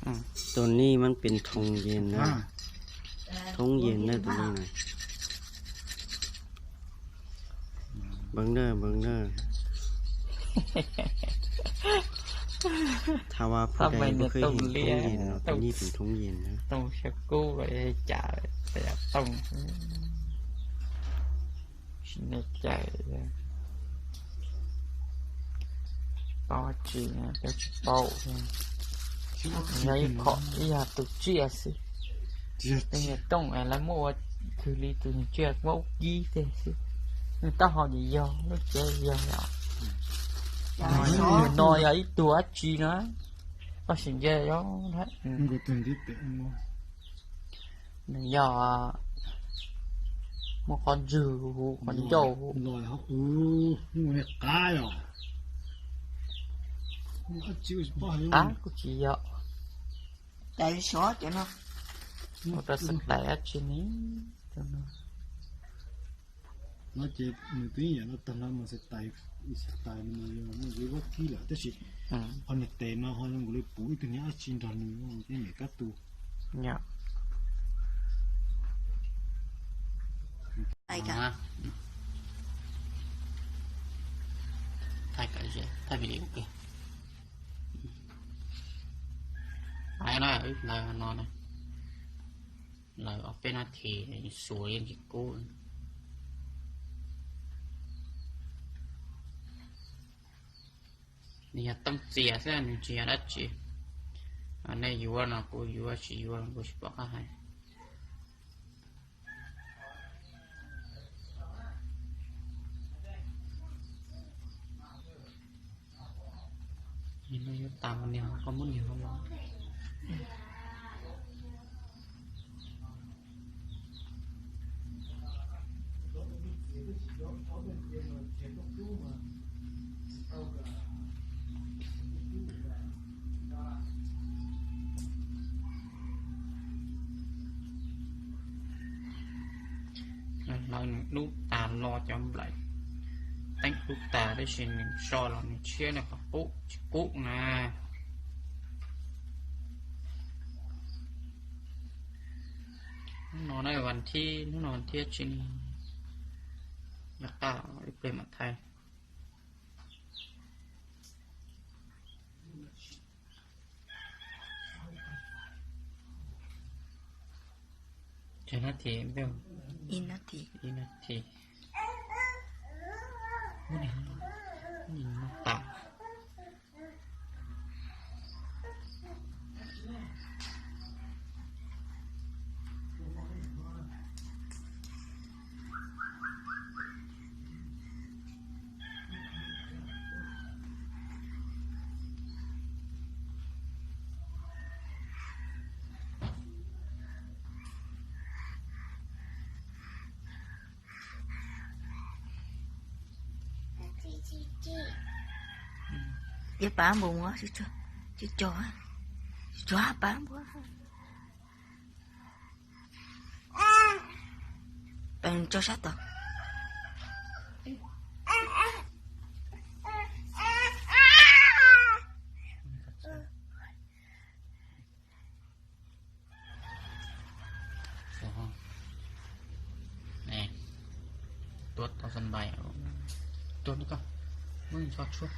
Tus nij mas pes thoob yees na, thoob yees na tus nij na. Npeev na, npeev na. Tha va phu dai pheej heev thoob yees no, tus nij pes thoob yees na. Tsis ne cai, paub tsis, peb tsis paub. Yog ib qho ib yam tus tsiaj xwb. Tej niag tooj es lawv muab ua twg li tus niag tsiaj muab ub kib tej xwb. Nws taub hau ces yog lub cev yog yom. Nws no yog ib tug dab tsi na. Koj sim ntsia yog nws yog muaj qhov ntswg huv qhov ncauj huv. Qab kuj tsis yog. Ua rau xav tais dab tsi ne. No ces nws twb yam no tag no mas xav tais, xav tais no mas yog muaj ib vab kib lawm tab sis qhov niag tes no ho zoo nkaus li puv ib tug niag dab tsi nrog nws thiab niam kab tus. Thaij video. Lawv no, lawv ob peb nab this xuas yeej tsis kub. Nws yog tooj txias xwb, nws tsis yog dab tsi. Nej yuav no kuv yuav, tsis yuav kuv tsis pom qab hais. Yuav tas niag, koj muab niag los. Lawv nws dub tas los cov nplaim, teeb dub tas tab sis nws so los nws tshiab nws qhov qub tsis kub na. Hnub no na vas thib, hnub no vas thib tsis, yog qab ib pliag mam thaij. Tsawg nab this? Ib nab this. Ib nab this. Muab niag, muab niag no tas. Ib pab npua muab, tsis cog, tsis cog pab npua. Tso sab tod. Tuaj tau xas npais, tuaj no koj, muab nws tso tshuab.